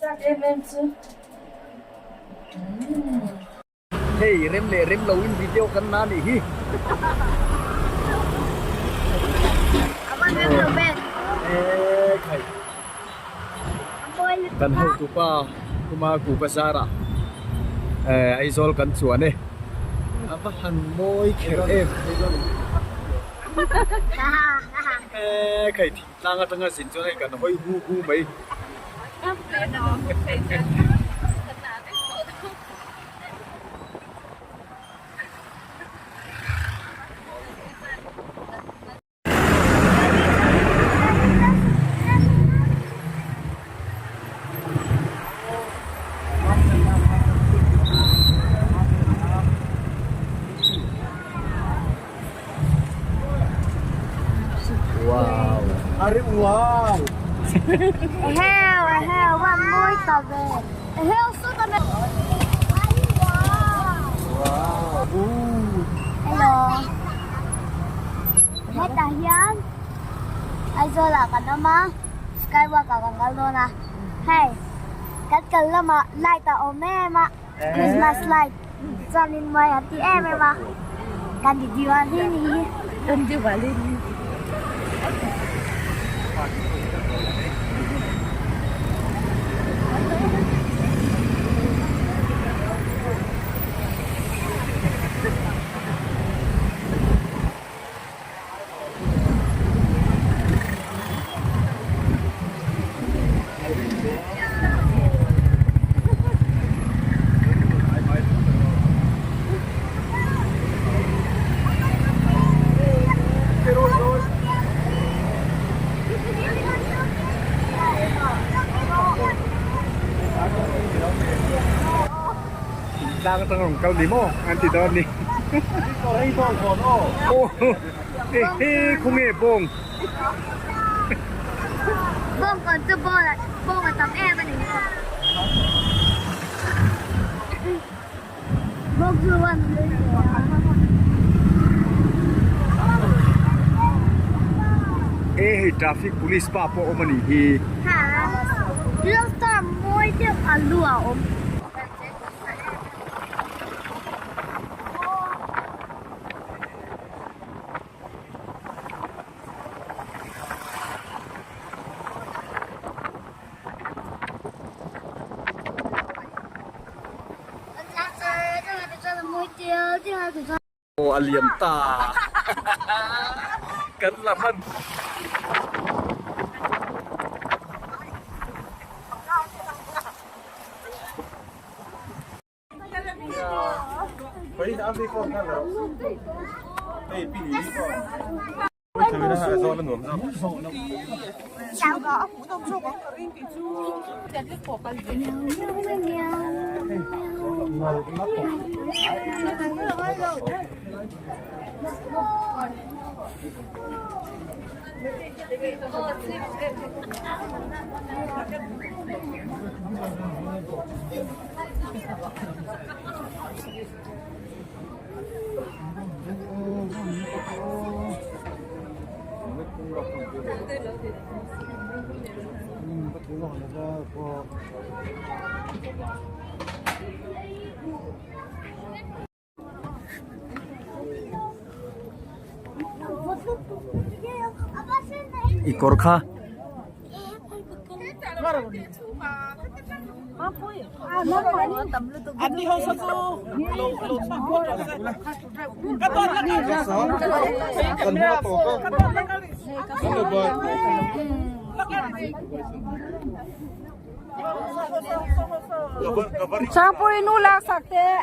Chak em em chu. Hei rem leh rem lo in video kan na nih hi. A van rem lo ve. Eee khai. Kan hotu pa kuma ku bazar ah Aizawl kan chuan e. A va han mawi kher em. Eee khai thingtlang atanga zin chuan hei kan hawi hu hu mai. Wow. Are wow. Eheu eheu van mawi ta ve. Eheu sawta me. Wow. Hello. Hetah hian Aizawl ah kan awm a, skywalk ah kan kal dawn a. Hei kan kal lamah light a awm em a, Christmas light chuanin mawi an ti em em a, kan ti Diwali ni hi. Kan Diwali ni. Thingtlang atang rawn kal ni maw an ti dawn ni. He khawnge bawng. Bawng kawn chu bawng a tam em a ni. Bawng chu a nui hle a. E hei traffic police pa pawh awm a nih hi. Ha Lobster mawi deuh a lu a awm. Aw a liam ta kan la hman. I kawr kha. Changpui nu laksak teh.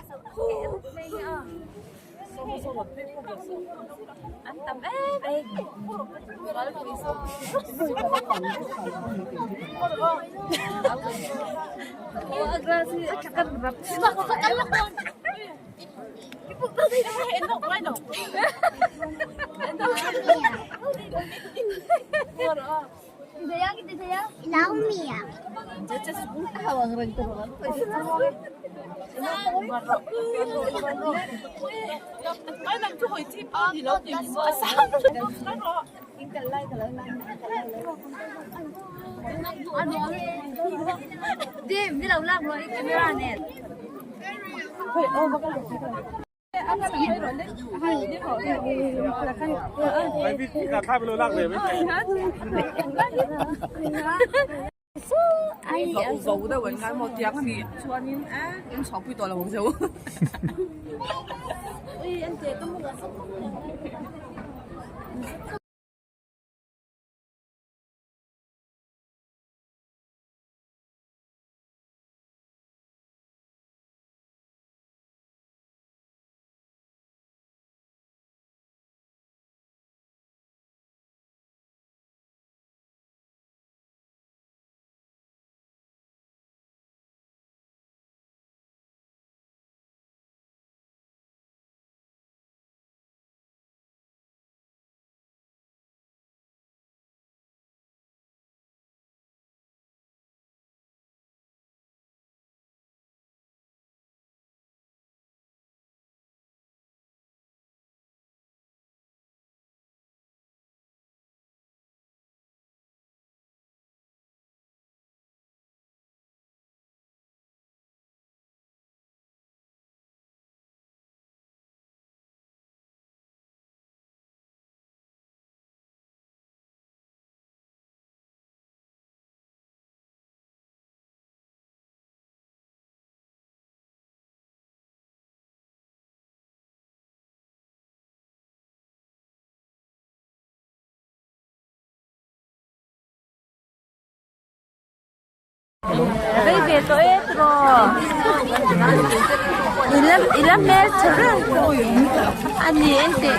Rei ve tawh e tiraw i la hmel tha reng a ni engteh